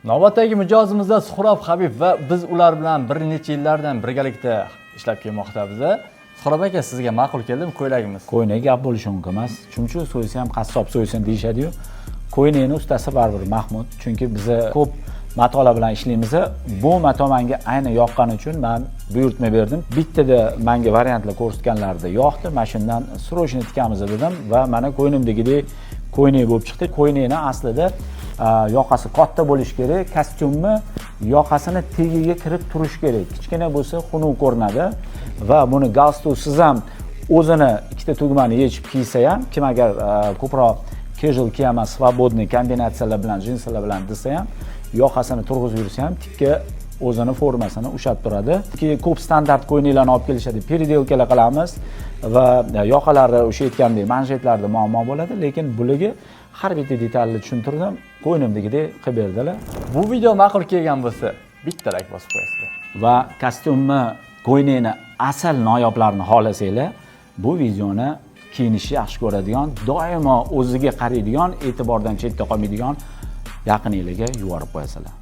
Navbatdagi mijozimizda Suhrob Habib va biz ular bilan bir necha yillardan birgalikda ishlab kelmoqdamiz. Suhrob aka, sizga ma'qul keldimi ko'ylagimiz? Ko'ylak gap bo'lishi mumkin emas. Chumchuq so'ysa ham qassob so'ysin deyishadiyu. Ko'ylakni ustasi baribir Mahmud, chunki biza ko'p matolar bilan ishlaymiz. Bu mato menga ayni yoqqani uchun man buyurtma berdim. Bittada menga variantlar ko'rsatganlarida yoqdi. Mana shundan срочно tikamiz dedim va mana ko'nglimdagidek ko'ylak bo'lib chiqdi. Ko'ylakni aslida yoqasi katta bo'lishi kerak, kostyumni yoqasini tagiga kirib turishi kerak. Kichkina bo'lsa, xunuk ko'rinadi va buni galstuksiz ham, o'zini ikkita tugmani yechib kiysa ham, kim agar ko'proq casual kiyaman, свободный kombinatsiyalar bilan, jinsilar bilan desa ham, yoqasini turg'izib yursa ham, tikka o'zini formasini ushlab turadi. Keyin ko'p standart ko'ylaklarni olib kelishadi, переделка lar qilamiz va yoqalari, o'sha aytgandek, manjetlarda muammo bo'ladi, lekin bularga har bitta detalni tushuntirdim, ko'nglimdagidek qilib berdilar. Bu video ma'qul kelgan bo'lsa, bitta like bosib qo'yasizlar. Va kostyumni, ko'ylakni asl noyoblarini xohlasanglar, bu videoni kiyinishni yaxshi ko'radigan, doimo o'ziga qaraydigan, e'tibordan chetda qolmaydigan yaqininglarga yuborib qo'yasizlar.